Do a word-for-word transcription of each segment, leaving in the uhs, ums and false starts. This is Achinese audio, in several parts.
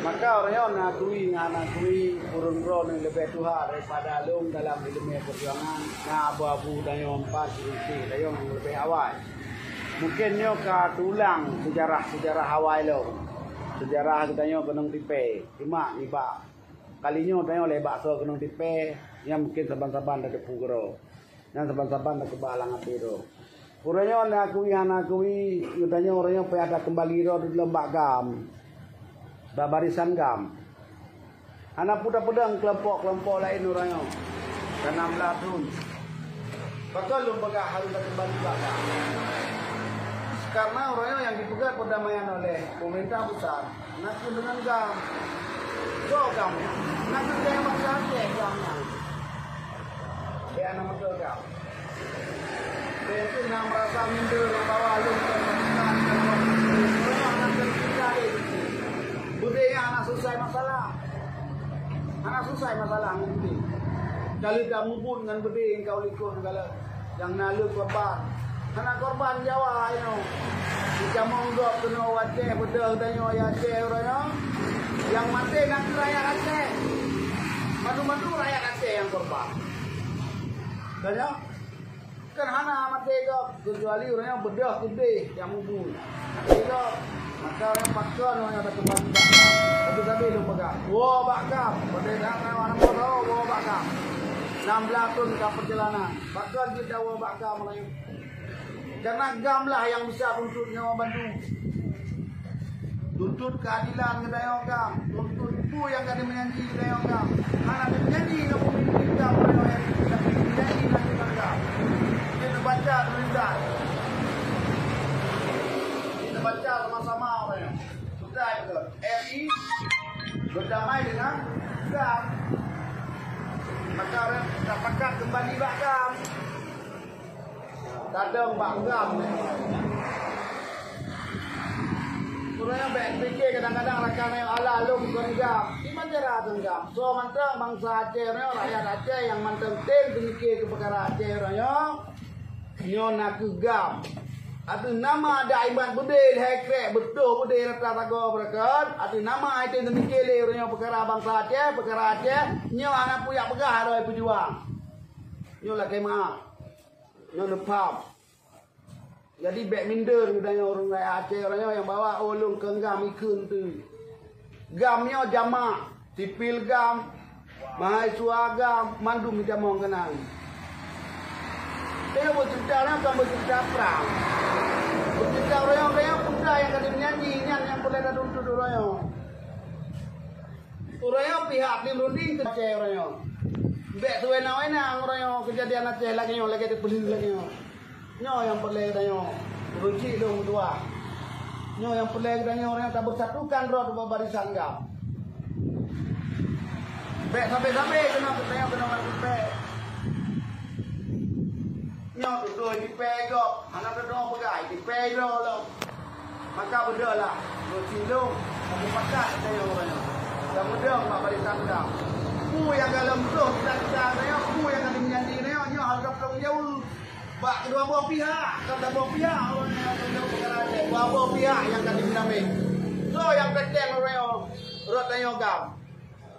Maka ureuëng nyoe na akui ngon hana akui, ureuëng droeneuh leubeh tuha daripada lôn dalam ileumé peujuangan, na abu-abu tanyoe empat, ureuëng tanyoe nyang leubeh awai. Mungken nyoe ka teuulang seujarah-seujarah awai lom. Seujarah geutanyoe keunong tipée, cuma nibak kali nyoe tanyoe lé baksoe keunong tipée, nyan mungken saban-saban tateupeue keudroe. Nyan saban-saban takeubah lam até droe. Uroe nyoe na akui hana akui, geutanyoe uroe nyoe payah takeumbali droe lom bak GAM, bak barisan GAM. Hana peue tapeudong keulompok-keulompok laén uroe nyoe. Ka nam blah thon. Pakon lôn peugah harôh takeumbali bak GAM? Karena uroe nyoe nyang jipeugét peurdamaian oleh peumeurintah pusat. Na kheueh deungon GAM. Soe GAM nyan? Na kheueh gaya bansa Aceh GAM nyan. Bék hana meuteugam. Bék kheueh na meurasa minder ngon bahwa lôn kon masyarakat, kon masyarakat. Ureuëng hana keu kita deh. Beudé nyan hana selesai masalah. Hana selesai masalah ngon beudé. Ka lheueh tamubuet ngon beudé nyang ka u likot segala. Nyang na le korban. Hana korban Jawa inoe. Di jamong gob keunoe u Aceh, beudôh tanyoe Aceh uroe nyoe. Nyang maté na kheueh rakyat Aceh. Mandum-mandum rakyat Aceh nyang korban. Tanyoe kan hana maté gob, keucuali uroe nyoe beudôh keudeh nyang mubu. Maté gob. Maka ureuëng pakon ureuëng nyang takeumbali bak GAM. Tapi sabe lôn peugah, woe bak GAM. Padahai hana meunan, woe bak GAM. Nam blah thon ka peurjalanan. Pakon jeuet tawoe bak GAM uroe nyoe? Karena GAM lah nyang bisa tuntut nyoe bandum. Tuntut keadilan geutanyoe GAM. Tuntut peue nyang ka dimeujanji geutanyoe GAM. Hana dimeujanji ngon peumimpin GAM uroe nyoe, tapi dimeujanji ngon GAM. Kita baca tulisan. Kita baca sama-sama uroe nyoe. Sudah itu. R I berdamai dengan GAM. Maka ureuëng tapakat keumbali bak GAM. Tadong bak GAM. Ureuëng bék pike kadang-kadang rakan nyoe, "Alah, lôn kon GAM." Di mana cara teuh GAM? Soe mantong bansa Aceh nyoe, rakyat Aceh nyang mantong tem teumike keu peukara Aceh uroe nyoe. Nyoe na kheueh GAM. Ateueh nama adak imat beudé lhée krek beutôh beudé rata sagoe beureukat, ateueh nama ai tem teumike lé ureuëng nyoe peukara bansa Aceh, peukara Aceh, nyoe hana peue jak peugah droe peujuang. Nyoe lakée meuáh. Nyoe neupham. Jadi bék minder geutanyoe ureuëng rakyat Aceh uroe nyoe nyang bahwa, "Oh, lôn kon GAM ikheun teuh." GAM nyoe jamak, sipil GAM, mahasiswa GAM, mandum jitamong keunan. Tanyoe beuceurita nyoe kon beuceurita prang. Beuceurita uroe nyoe, uroe nyoe peue nyang ka dimeujanji, nyan nyang peureulée tatuntut uroe nyoe. Uroe nyoe pihak tim runding teucue uroe nyoe. Bék siwena-wena uroe nyoe keujadian Aceh lagée nyoe, lagée teupeuleueh lagée nyoe. Nyoe nyang peureulée geutanyoe ureuëng chik lôn meutuah. Nyoe nyang peureulée geutanyoe ureuëng nyang tabeusatukan droe bak barisan GAM. Bék sabe-sabe keunoe geutanyoe keunoe ngon tipée. Nyoe tutoe tipée gob, hana teudeungoe peugah, tipée droe lom. Maka beudôh lah, lôn silong, meupakat geutanyoe uroe nyoe. Dan meudong bak barisan GAM. Peue nyang ka lom troh cita-cita geutanyoe, peue nyang ka dimeujanji geutanyoe, nyoe harôh tapeutanggong jaweueb. Bak keudua boh pihak, ka saboh pihak ureuëng nyang tanggung jaweueb peukara Aceh, dua boh pihak nyang ka jimeunamé. Soe nyang peukong ureuëng nyoe rot tanyoe GAM?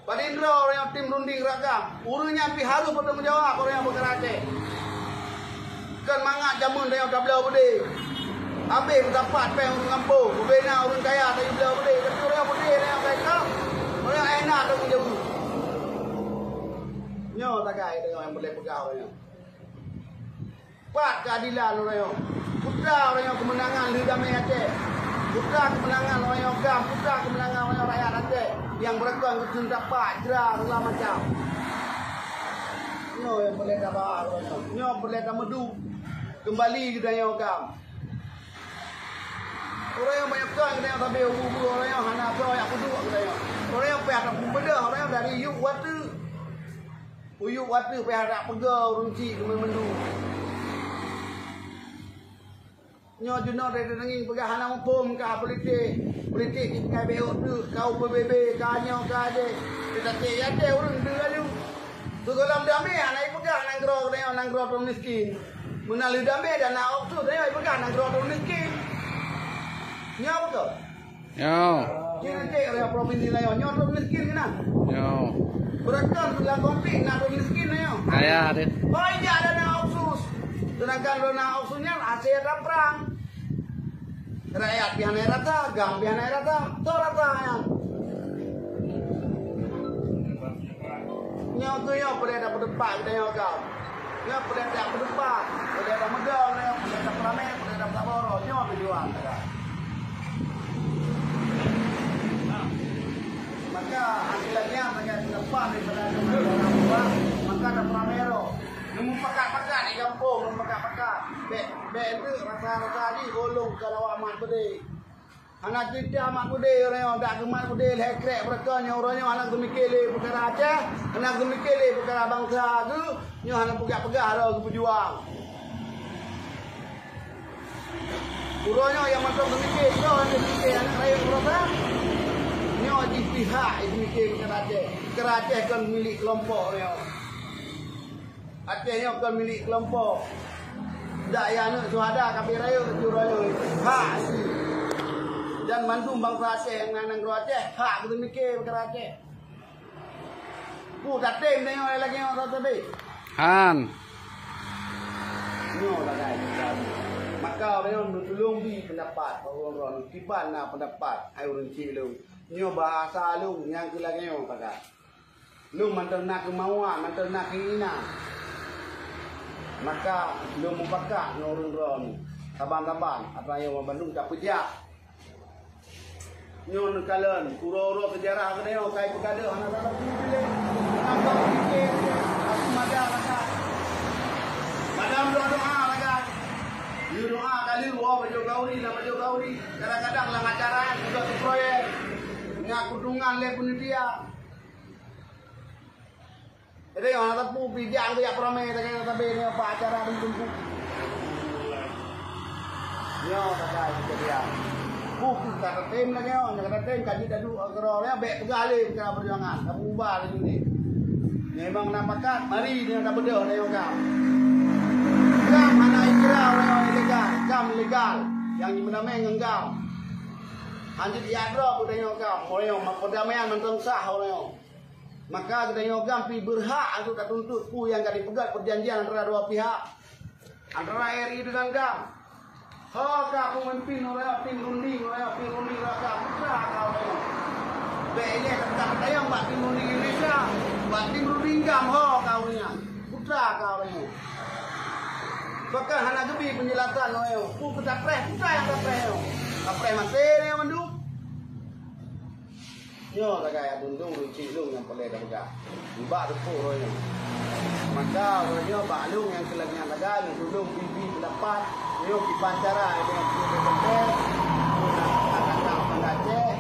Padum droe ureuëng nyang tim runding rot GAM, ureuëng nyan pih harôh peutanggung jaweueb ureuëng nyang peukara Aceh. Kon mangat jameun tanyoe tabloe beudé. Habéh meusapat péng ureuëng gampông, leubeh na ureuëng kaya tayue bloe beudé, tapi ureuëng nyang beudé tanyoe ka ikau, ureuëng nyang éh na tanggung jaweueb. Nyoe sagai tanyoe nyang peureulée peugah ureuëng nyoe. Pat keuadilan uroe nyoe? Peue uroe nyoe keumeunangan lheueh damé Aceh? Peue keumeunangan uroe nyoe GAM? Peue keumeunangan uroe nyoe rakyat Aceh nyang beureukoh geuteun tapak jra segala macam? Nyoe nyang peureulée tabahas uroe nyoe. Nyoe peureulée tameuduek keumbali geutanyoe GAM. Uroe nyoe banyak kon geutanyoe sabe ubu-ubu uroe nyoe hana soe jak peuduek geutanyoe. Uroe nyoe payah tapeubeudoh uroe nyoe dari yup u ateueh. Uyup ateueh payah dak peugah ureuëng chik keumeumandum. Nyoe jinoe teudeungi peugah hana muphom ka politik. Politik jih tinggai bék teuh, ka U P B B, ka nyoe, ka jih. Teuka cit até ureuëng teuh lalu. Sigohlom damé hana jipeugah nanggroe geutanyoe nanggroe droe miskin. Meunan lheueh damé dan na ôk su tanyoe jipeugah nanggroe droe miskin. Nyoe beutôi. Yo. Ciri cek oleh provinsi lain. Nyoe tu miskin kena. Yo. Berekan sudah konflik nak tu miskin na yo. Kaya deh. Banyak dana otsus. Sedangkan dana otsusnya hasil ada perang. Rakyat pih hana rata, GAM pih hana rata. Tu rata yang. Nyoe keuh nyoe peue dah peudepat geutanyoe GAM. Nyoe peue dah peudepat, peue dah meugah nyoe, peue dah peuramé, peue dah peutaboro, nyoe tujuan taga. Maka akhirnya maka depan daripada orang tua, maka ada peuramé roh. Meumupakat-pakat di gampông, meumupakat-pakat. Bèk, bèk tu rasa-rasa di bolong kalau amat pedih. Hana teuta mat beudé uroe nyoe, dak geumat beudé lhèe krek beureukoh nyoe uroe nyoe hana geumike lé peukara Aceh, hana geumike lé peukara bansa geuh, nyoe hana peugah-peugah droe geupeujuang. Uroe nyoe nyang mantong geumike droe hana geumike aneuk rayeuk uroe nyoe, nyoe jih pihak geumike peukara Aceh. Peukara Aceh kon milék keulompok uroe nyoe. Aceh nyoe kon milék keulompok. Dak ya aneuk syuhada ka berayeuk di uroe nyoe. Hak jih. Dan mandum bansa Aceh nyang na nanggroe Aceh, hak geuteumike peukara Aceh. Ku tatem tanyoe lagèe nyoe sabe. Han. Nyoe sagai. Maka uroe nyoe neutulông bi peundapat bak ureueng droeneuh. Kiban na peundapat, hai ureueng chik lôn. Nyoe bahasa lôn nyang keu lagèe nyoe sagai. Lôn mantong na keumauan, mantong na keinginan. Maka lôn mupakat ngon ureueng droeneuh saban-saban atra nyoe bandum tapeujak. Nyoe neukalon uroe-uroe seujarah keunoe kai peugadôh hana salah pilih. Nanggroe pike, aku mada rakan. Mada doa-doa rakan. Yue doa kali woe bajôh gauri lam bajôh gauri. Kadang-kadang lam acara nyan sudah teuproyek. Nyak keutungan lé panitia. Jadi, hana teupeu pih jak keu jak peuramé, tanyoe sabe nyoe bak acara dum teungku. Nyoe sagai kejadian. Buku ka tatem lagèe nyoe, nyang ka tatem ka jeuet taduek keudroe nyoe, bèk peugah lé peukara peujuangan, ka berubah laju ni. Memang na pakat, mari nyoe tabeudôh nyoe GAM. GAM hana ikra nyoe ilegal, GAM legal. Nyang jimeunamé ngon GAM. Hanjeuet jak droe peutanyoe GAM, nyoe perdamaian mantong sah nyoe. Maka geutanyoe GAM pih beurhak untuk tatuntut peue nyang ka dipeugét peujanjian antara dua pihak, antara R I dengan GAM. Ho ka peumimpin uroe nyoe tim runding, uroe nyoe tim runding raka putra ka uroe nyoe. Bèk ilèe teuka tayang bak tim runding Indonesia, bak tim runding GAM ho ka uroe nyan. Putra ka uroe nyoe. Bahkan hana geubi penjelasan uroe nyoe. Peue keu tapreh, putra nyang tapreh nyoe. Tapreh maté nyoe mandum. Nyoe sagai adundong runcik lôn nyang peureulèe tapeugah. Nibak teupeu uroe nyoe. Maka uroe nyoe bak lôn nyang keu lagèe nyan sagai lôn tulông bi-bi peundapat. Nyoe kiban cara nyang keu lôn teuntèe. Peue na kakak Banda Aceh.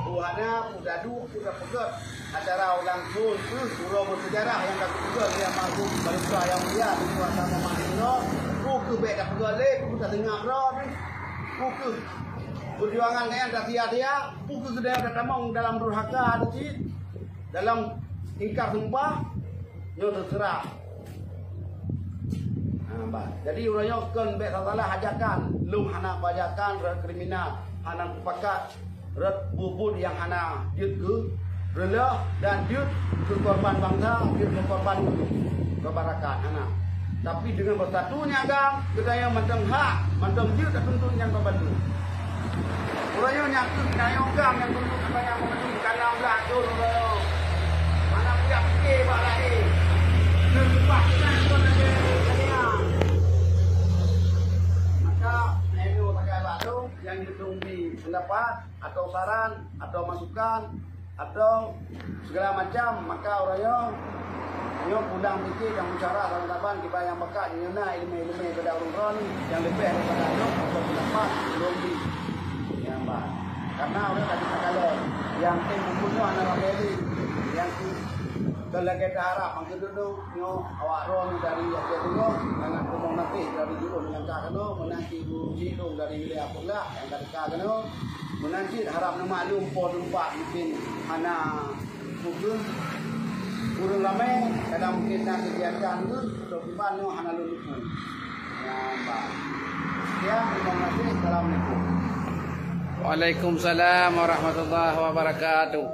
Peue hana, peue taduek, peue tapeugöt. Acara ulang thôn keuh uroe beuseujarah nyang ka geupeugöt lé almarhum Banda Aceh nyang mulia Teungku Hasan Muhammad Imroe. Peue keuh bèk tapeugöt lé, peue taseungab droe. Peue keuh peujuangan nyan tasia-sia. Peue keuh geutanyoe tatamong dalam durhaka cit, dalam ingkar sumpah, nyoe teuseurah. Ha, bah. Jadi, uroe nyoe kon bèk salah ajakan. Lôn hana peuajakan rot kriminal, hana mupakat rot buet-buet nyang hana jeuet keu reuloh dan jeuet keu korban bansa, jeuet keu korban, korban rakan, hana. Tapi deungon beusatu nyan GAM, geutanyoe mantong hak, mantong jeuet tatuntut nyan bandum. Uroe nyoe nyang keuh geutanyoe GAM nyang tunduk keu banyak bandum ka nam blah thôn uroe nyoe. Hana payah pike bak laén. Nyoe leupah inan kon lagèe nyan. Maka, nyoe sagai bak lôn nyang jiteubiet peundapat atau saran atau masukan atau segala macam, maka uroe nyoe, nyoe pulang pike dan bicara saban-saban kiban nyang bakat nyoe na ileumèe-ileumèe bak ureueng droe nyang leubeh daripada nyoe atau peundapat ureueng di nyang ba. Karena ureueng ka takalon nyang tem bumbun nyoe hana ramè lé, nyang tu lagèe taharap mangkeudeungoe nyoe awak droe nyoe dari Aceh Timur, mangat teumong maté dari jurông nyang ka keunoe, meunan cit guru cit lôn dari wilayah Peureulak nyang ka teuka keunoe. Meunan cit harab neumaklum po teumpat mungken hana mungken ureueng ramè, kadang mungken na keugiatan tu, atau kiban nyoe hana lôn luput. Nyan, bah. Sekian, terima kasih. Assalamualaikum. Waalaikumsalam warahmatullahi wabarakatuh.